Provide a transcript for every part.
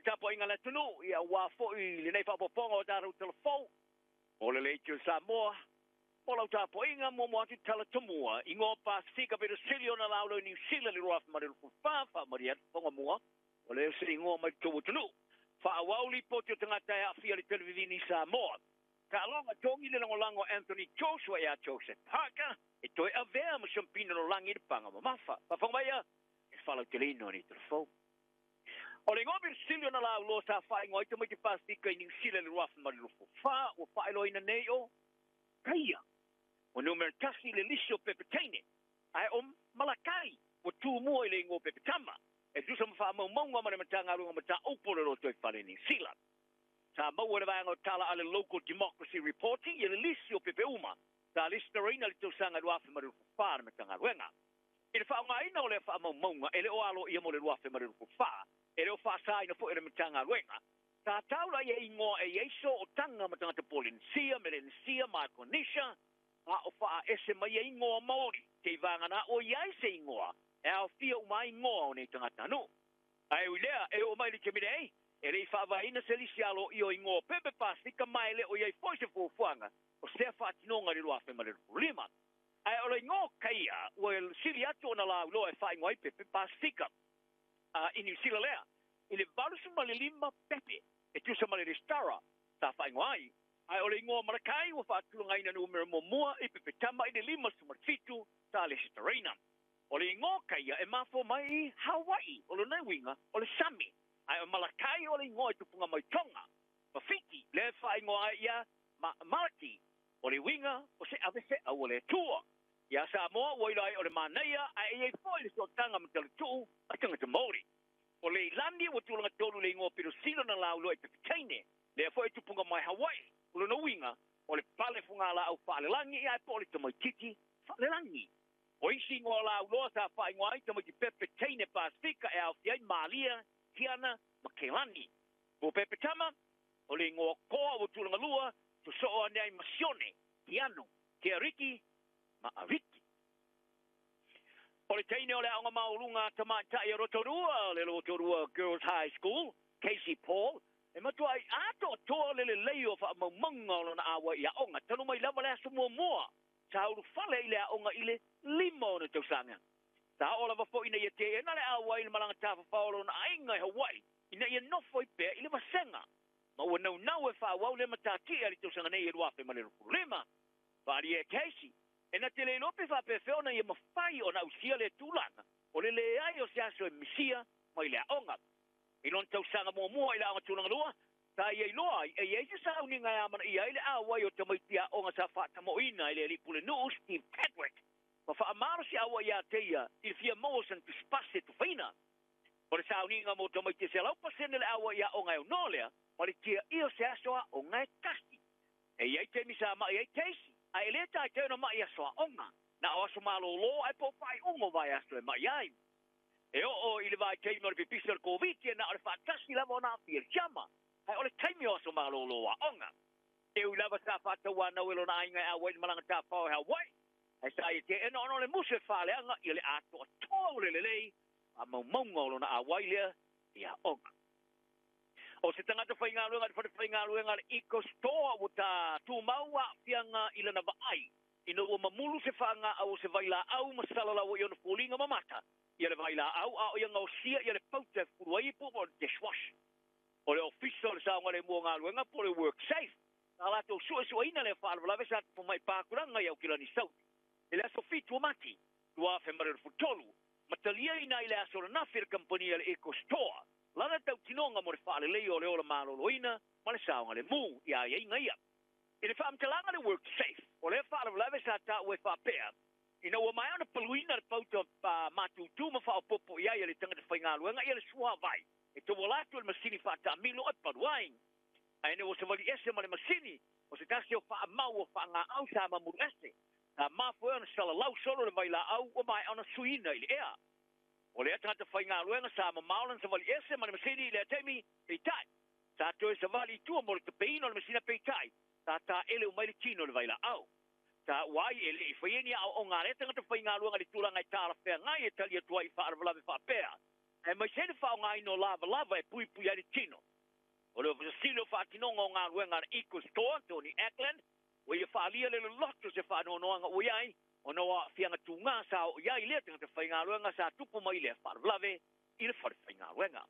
Tapuaiga a le atunuu, ia aua foi lenei faaopoopoga o tatou talafou o le Leitio Samoa. Mo lau tapuaiga, muamua atu tala tomua, igoa Pasefika pito sili ona laulau i Niu Sila i le 2024, faamalie atu Tongamua, o le se igoa mai le tou atunuu. Faaauau lipoti o tagata e aafia i le televivini i Samoa. Taaloga togi le lagolago a Anthony Joshua ia Joseph Parker e toe avea ma siampina lalolagi i le paga mamafa. Faafofoga mai ia, e faalauteleina o nei talafou. O le igoa pito sili ona lauloa sa faaigoa ai tamaiti Pasefika i Niu Sila i le 2024, ua faailoaina nei o Kaia. Ua numera 1 i le lisi o pepe teine, ae o Malakai ua tumua i le igoa pepe tama, e tusa ma faamaumauga ma le Matagaluega Mataupu o le Lotoifale i Niu Sila. Sa maua i le vaega o tala a le Local Democracy Reporting ia le lisi o pepe uma sa lisitalaina i le tausaga 2024 a le Matagaluega. I le faaaogaina o lea faamaumauga e le o aloaia mo le 2024, e le o faasaina foi e le Matagaluega, sa taula ia igoa e i ai sootaga ma tagata Polenisia, Melenesia, Maikonesia, a o faaese mai ia igoa Maori, seivagana ua i ai se igoa e aofia uma ai igoa o nei tagatanuu. Ae ui lea, e oo mai i le taimi nei, e le i faavaeina se lisi aloaia o igoa o pepe Pasefika ma e le o i ai foi se fuafuaga o sea faatinoga i le 2025. Ae o le igoa o Kaia ua sili atu ona lauiloa e faaigoa ai pepe Pasefika i Niu Sila lea, i le 85 pepe e tusa ma le resitara sa faaigoa ai. Ae o le igoa Malakai ua faatulagaina numera muamua i pepe tama i le 57 sa resitalaina. O le igoa Kaia e mafua mai i Hawaii, o lona uiga o le sami, ae o Malakai o le igoa e tupuga mai Tonga ma Fiti, lea e faaigoa ai ia Malaki, o le uiga o se avefeau o le Atua. Ia Samoa ua iloa ai o le manaia, ae e i ai foi le sootaga ma talatuu a tagata Maori. O Leilani ua tulaga tolu i le igoa pito sili ona lauiloa i pepe teine, lea foi e tupuga mai Hawaii, o lona uiga o le pale fugalaau faalelagi ae po o le tamaititi faalelagi. O isi igoa lauiloa sa faaigoa ai tamaiti pepe teine Pasefika e aofia ai Malia, Tiana ma Kelani. Mo pepe tama, o le igoa Koa ua tulaga lua, sosoo ane ai ma Sione, Keanu, Keariki ma Ariki. O le teine o le aoga maualuga a tamaitai o Rotorua, le Rotorua Girls High School, Casey Paul, e matuai atoatoa le lelei o faamaumauga o lona auai i aoga talu mai lava le aso muamua sa ulufale i le aoga i le 5 ona tausaga. Sa oo lava foi ina ia teena le auai i le malaga tafafao o lona aiga i Hawaii ina ia nofo ai pea i le vasega, ma ua naunau e faaauau lea matatia i le tausaga nei e 2025. Faaalia e Casey, e na te le iloa pe faapefea ona ia mafai ona ausia lea tulaga o le leai o se aso e misia mai le aoga. I lona tausaga muamua i le aoga tulaga lua, sa ia iloa ai e i ai se sauniga e amanaia ai le auai o tamaiti aoga sa faatamoina e le alii pulenuu Steve Chadwick ma faamalosiaua ia te ia i le fia maua o sana tusipasi e tufaina. O le sauniga mo tamaiti e 100% le auai aoga e aunoa lea ma le tiaia o se aso aoga e tasi. E i ai taimi sa mai ai Casey, ae e le taitai ona mai i aso aoga, na o aso malōlō ae po o faaiuga o vaiaso e mai ai. E oo i le vaitaimi o le pipisi o le Koviti e na o le faatasi lava ona aafia i le siama, ae o le taimi o aso malōlō aoga. E ui lava sa faatauanau e lona aiga e auai i le malaga tafao i Hawaii, ae sa ia teena ona o le musu e faaleaga ia le atoatoa o le lelei faamaumauga o lona auai lea i aoga. O se tagata faigaluega i le falefaigaluega a le Eco Store ua ta tumau aafiaga i lana vaai ina ua mamulu se faagaau o se vailaau ma salalau ai ona foliga ma mata ia le vailaau a o ia gaosia ia le pauta e fufulu ai ipu po o le dishwash. O le ofisa o le saogalemu o galuega po o le WorkSafe sa latou suesueina lea faalavelave sa tupu mai Pakulaga i Aukilani Saute i le aso 7 o Mati 2023, ma taliaina ai le aso ananafi e le kamupani a le Eco Store lana tautinoga mo le faaleleia o le ola maloloina ma le saogalemu i aiaiga ia. I le faamatalaga le WorkSafe, o lea faalavelave sa taua e faapea, ina ua maea ona paluina le pauta matutu ma faaopoopo i ai e le tagata faigaluega ia le suavai e tauala atu e le masini faataamilo e palu ai. Ae ina ua savali ese ma le masini, o se tasi o faamau o faagaau sa mamulu ese, sa mafua ai ona salalau solo le vailaau ua maea ona suiina i le ea. O lea tagata faigaluega sa mamao lana savali ese ma le masini i lea taimi, peitai, sa toe savali i tua mo le tapeina o le masina peitai, sa taele uma ai le tino i le vailaau. Sa ua ai e le i faia ni aoaoga a lea tagata faigaluega i le tulaga e talafeagai e tali atu ai i faalavelave faapea. E mai se le whaonga ino lava lava e pui pui ai le tino. O le ofisa o whaatinoga o ngā ruenga na Eco Store, Tony Ackland, o ia whaalia le loto se whaanonoanga o iai, o noa whianga tūngā sa o iai lea tangata whai ruenga sa tupu mai lea whaalavelave i le whare whai ngā ruenga.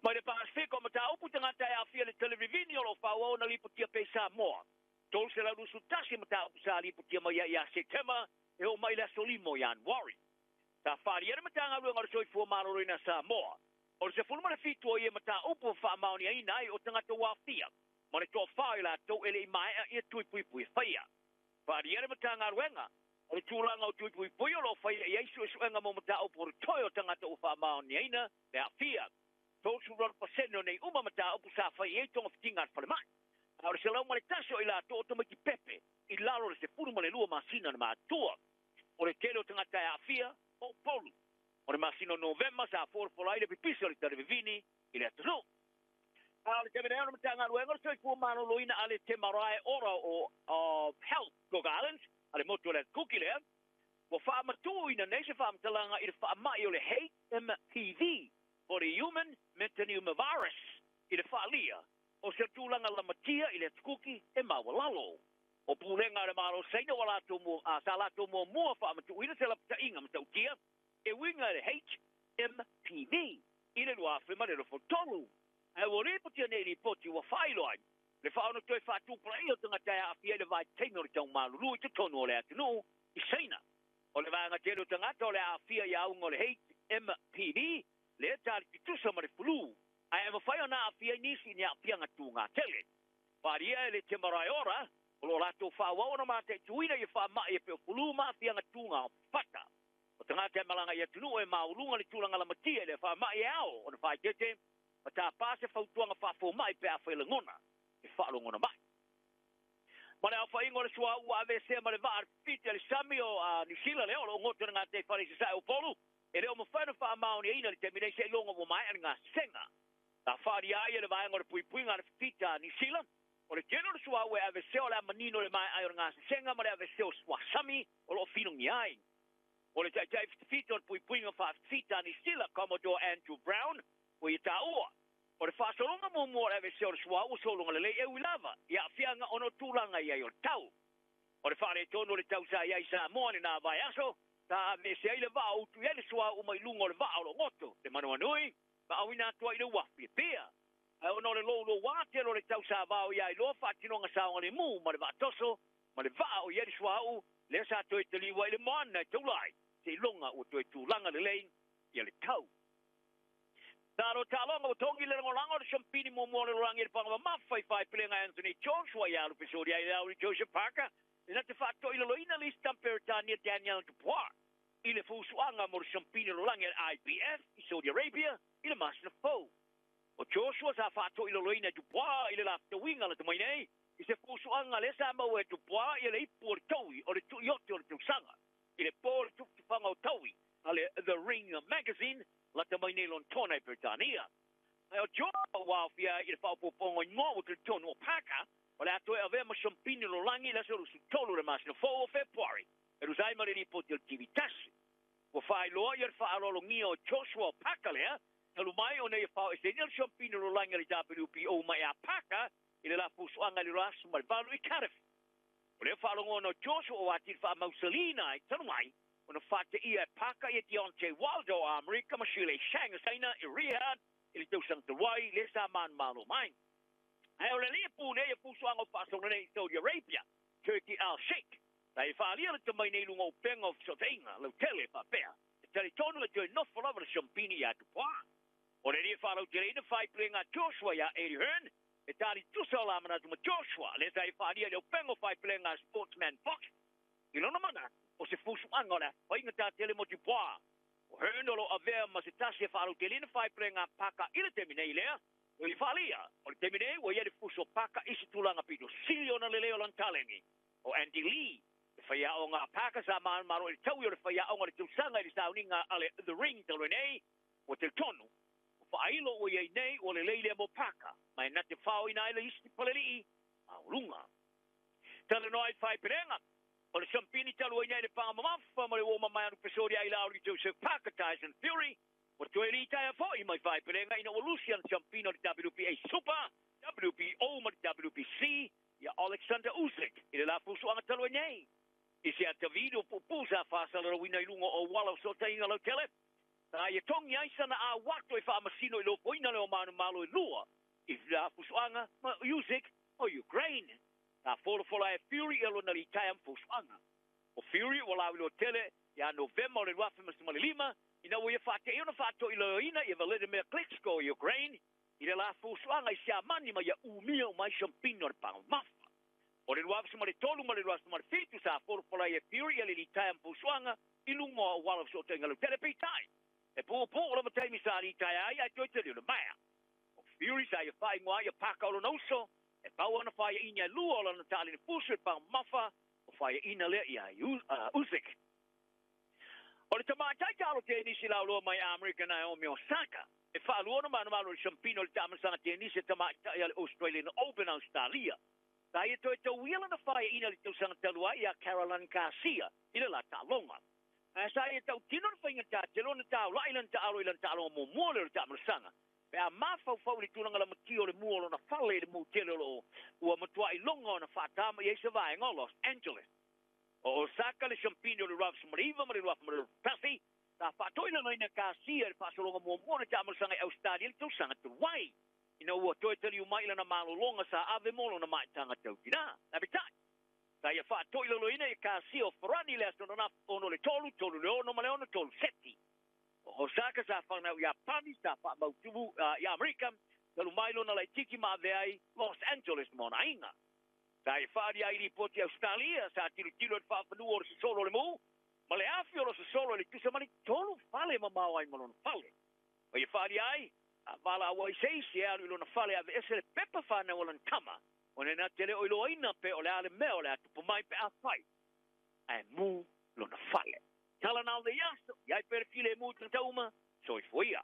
Mai le Pasifika o mataupu tangata e awhia le televivini o lo whauau na lipotia pe Samoa. 321 mataupu sa lipotia mai ia September e o mai le aso limo Ianuari. Sa wharia le matanga ruenga o le soifua maloloina Samoa. O le 17 o ia mataupu whaamaoni ai nai o tangata wāwhia. Ma le toa whai la tau ele i maea ia tui pui pui whaia. Wharia le matanga ruenga o le tūlanga o tui pui pui o lo whaia i aisu esuenga mo mataupu o le toi o tangata o whaamaoni aina le awhia. 30% o nei uma mataupu sa whai e tonga whitinga at whale mai. A o le 101 o i la tō tamaiti pepe i lalo le 12 masina na mātua. O le tele o tangata e awhia o polu. O le masina o Novema sa fōrafola ai le pipisi o le televivini i le atunuu. A o le temene ona matanga ruenga o le soifua maloloina a le te marae ora o Health Cook Islands a le motu o le kuki lea. Ua whaamatuu ina nei se whaamatalanga i le whaamai o le HMPV o le Human Metapneumovirus i le whaalia o se tūlanga lamatia i le tukuki e mawalalo. O pūlenga le malo seina wa lātou mua, sa lātou mua mua whaamatuina se lapatainga matautia e winga le HMPV i le luafe ma le rofotolu. Ae ua ripotia nei ripoti ua whailo ai. Le whaono toe whaatupala i o tangata e awhia i le vai teime o le tau malulu i te tonu o le atunuu i seina. O le vaanga tele o tangata o le awhia i aunga o le HMPV le tari tutusa ma le fulu. Ae mawhai o nā awhia i nisi ni awhia ngā tū ngā tele. Wharia e le te marae ora, o lo rātou whaawao na māte tuina i whaamai e peo fulu ma awhia ngā tū ngā whata. O tangata e malanga i atunuu e maulunga le tūlanga lamatia le whaamai e ao o na whaitete, ma tā pāse whautuanga whaafo mai pe a whailangona, e whaalongona mai. Ma le awhaingo le sua ua avesea ma le vaa whiti a le sami o New Zealand leo, o lo ngoto na ngā te whare se sae o polu, e leo mawhaina whaamaoni aina le temine se ilonga mo mai ane ngā senga. Tā whaari ai e le vaenga o le pui ngā le whita a New Zealand, o le tino le sua ua avesea o le amanino le mai ai o ngā senga ma le avesea o sua sami o lo whinongi ai. O le taitai whita o le pui ngā wha a New Zealand, Commodore Andrew Brown, o i tāua. O le whaasolonga mua le avesea o le sua ua solonga le lei e uilava, i a whianga ono tūlanga i ai o le tau. O le whaare tonu le tau sa i ai Samoa ni nā vai aso, ta avesea i le vaa utu i le sua uma i lunga o le vaa o lo ngoto. Te manua nui, ma awina atua i le wafi e pia. Ai ono le lolo wā te lo le tau sa vao i ai loa whaatinonga saonga le mū ma le vaatoso, ma le vaa o i le sua u, le sa toe te liwa i le moana i taulai. Te ilonga o toe tūlanga le lei i le tau. Taro talonga o tongi le rangolango o le champini mua mua le lorangi le panga mawhai whai pelenga Anthony Joshua i alu pesori ai le Joseph Parker. E na te whaatoi le loina le Istamperitania Daniel Dupois. I le fusuanga mo le champini lorangi le IBF i Saudi Arabia i le masina fou. O Joshua sa whaatoi le loina Dupois i le lafta winga le tamai nei. I se fusuanga le sa mau e Dupois i le ipu o le taui o le tuiote o le tausanga. I le pō le tuktufanga o taui a le The Ring Magazine la tamai nei lontona i Britania. Ai o Joshua wawhia i le whaopopongo i ngoa o te tonu o Parker, o le atoe avea ma champini lo langi la se rusu tolu le masina fou o February. E rusai ma le ripoti o le TV tasi. Ua whaeloa i le whaalolongia o Joshua o Parker lea, talu mai o nei whao e se le champini lo langi le WBO mai a Parker i le la fusuanga le rasu ma le valu i Cardiff. O le whaalongoa o Joshua o ati le whaamausalina i talu mai, o na whate ia e Parker i Deontay Wilder o Amerika ma Shirley Shang o Saina i Riyadh i le tausanga te wai le sa man malo mai. Ai o le lia pūne e fusuanga o whaasonga nei i Saudi Arabia, Turki Al Sheikh. Ta e whaalia le tamai nei lunga o penga o whisotainga, lau tele whapea. E tari tonu le toe nofo lava le champini ia Dupois. O le lia whaarau te reina whai plenga Joshua ia Eddie Hearn, e tari tusa o la manatu ma Joshua, le sa e whaalia le o penga o whai plenga Sportsman Fox. I lona manatu, o se fusuanga o le whainga tā tele mo Dupois. O Hearn o lo avea ma se tasi e whaarau te reina whai plenga Paka i le temi nei lea, o le whaalia, o le temi nei, o ia le fuso Paka i se tūlanga pito sili ona le leo lantalengi. O Andy Lee, e whaia o ngā Paka sa maro i le tau i o le whaia o ngā le tausaga i le sauninga a le The Ring talo nei, o te tonu, o whaailo o iai nei o le leile mo Paka, mai na te whao ina i le isi palelii, a ulunga. Tala noa i whai perenga, o le champini talu ai nei le panga mamafa ma le uoma mai anu pesori ai lauri Joseph Parker, Tyson Fury, Ua toe litaea fo'i mai faaipelega ina ua lusi ana siampina o le WBA Super, WBO ma le WBC ia Alexander Usyk i le la fusuaga talu ai nei. I se ata video puupuu sa faasalalauina i luga o auala o fesootaiga lautele, sa ia togi ai sana auato e faamasino i lofoina le o manumalo e lua i la fusuaga ma Usyk o Ukraine. Sa folafola e Fury ia lona litaea ma fusuaga. O Fury ua lauiloa tele ia Novema o le 2015 ina ua ia faateia ona faatoiloina ia Vladimir Klitschko o Ukraine i le la fusuaga i Siamani ma ia umia uma ai siampina o le pagamafa. O le 2003 ma le 2007 sa folafola ai e Fury ia le litaea ma fusuaga i luga o auala o fesootaiga lautele peitai. E puupuu lava taimi sa litaea ai ae toe tele o le maea. O Fury sa ia faaigoa ai ia Paka o lona uso, e pau ona faiaina e lua o lana taalini fusu i le pagamafa o faiaina lea ia Usyk. O le tamaitai taalo tenisi lauloa mai Amerika Naomi Osaka, e faalua ona manumalo i le siampina o le taamilosaga tenisi a tamaitai a le Australian Open Australia. Sa ia toe tauia lana faiaina i le tausaga talu ai ia Caroline Garcia i le la taaloga. Ae sa ia tautino le faigata tele ona taulai lana taalo i lana taaloga muamua lea o le taamilosaga, pe a mafaufau i le tulaga lamatia o le mu o lona fale i le mu tele o loo ua matuai loga ona faatā mai ai se vaega o Los Angeles. O Osaka le siampina o le 2019 ma le 2021, sa faatoilaloina Garcia i le faasologa muamua o le taamilosaga i Australia i le tausaga talu ai, ina ua toe taliu mai i lana malologa sa ave mo lona maitaga tautinā. Ae peitai, sa ia faatoilaloina e Garcia o Farani i le aso ananafi 6 le 3, 3 le 6 ma le 6 3 seti. O Osaka sa fanau i Iapani, sa faamautu i Amerika, talu mai lona laititi ma avea ai Los Angeles ma ona aiga. Sa ia faaalia ai lipoti Australia, sa tilotilo i le faafanua o le sosolo o le mu, ma le afi o lo sosolo i le tusa ma le 3 fale mamao ai ma lona fale. Ma ia faaalia ai, a valaau ai se isi e alu i lona fale aveese le pepa fanau o lana tama, ona na te le o iloaina pe o le a le mea o le a tupu mai pe a fai, ae mu lona fale. Tala na o le aso, iai pea le filemu i tagata uma, soifua ia.